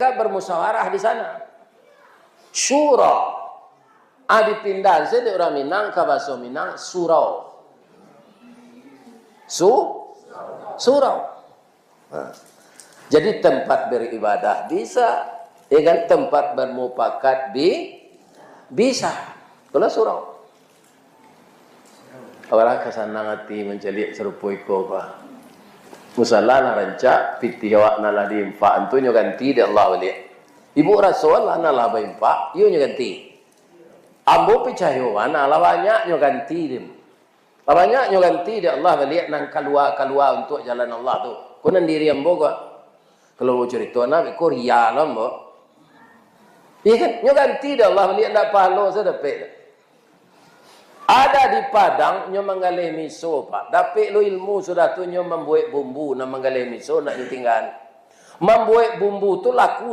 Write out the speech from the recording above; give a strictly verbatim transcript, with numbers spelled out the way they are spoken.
Mereka bermusyawarah di sana. Syura. Ah, dipindahan sajo dek urang Minang ka bahaso Minang, surau. Su-, surau. Nah. Jadi tempat beribadah bisa, ya kan? Tempat bermufakat bi-, bisa. Kalau surau. Awak ka sanang ati mancaliak sarupo iko ko. Musala lah rancak, pitih awak nan lah diinfak tu nyo ganti dek Allah baliak. Ibuk raso lah nan lah bainfak, iyo nyo ganti. Ambo picayo, nan lah banyak nyo ganti dek. Lah banyak nyo ganti dek Allah baliak nan kalua-kalua untuak jalan Allah tu. Ko nan diri ambo ko. Kalau carito nan iko ria lo ambo. Iya kan? Nyo ganti dek Allah baliak, ndak pahalo sa dapek. Ada di Padang, nyo manggaleh miso, Pak. Dapek lo ilmu sudah tu, nyo mambuek bumbu, nan manggaleh miso, ndak nyo tinggaan. Mambuek bumbu tu laku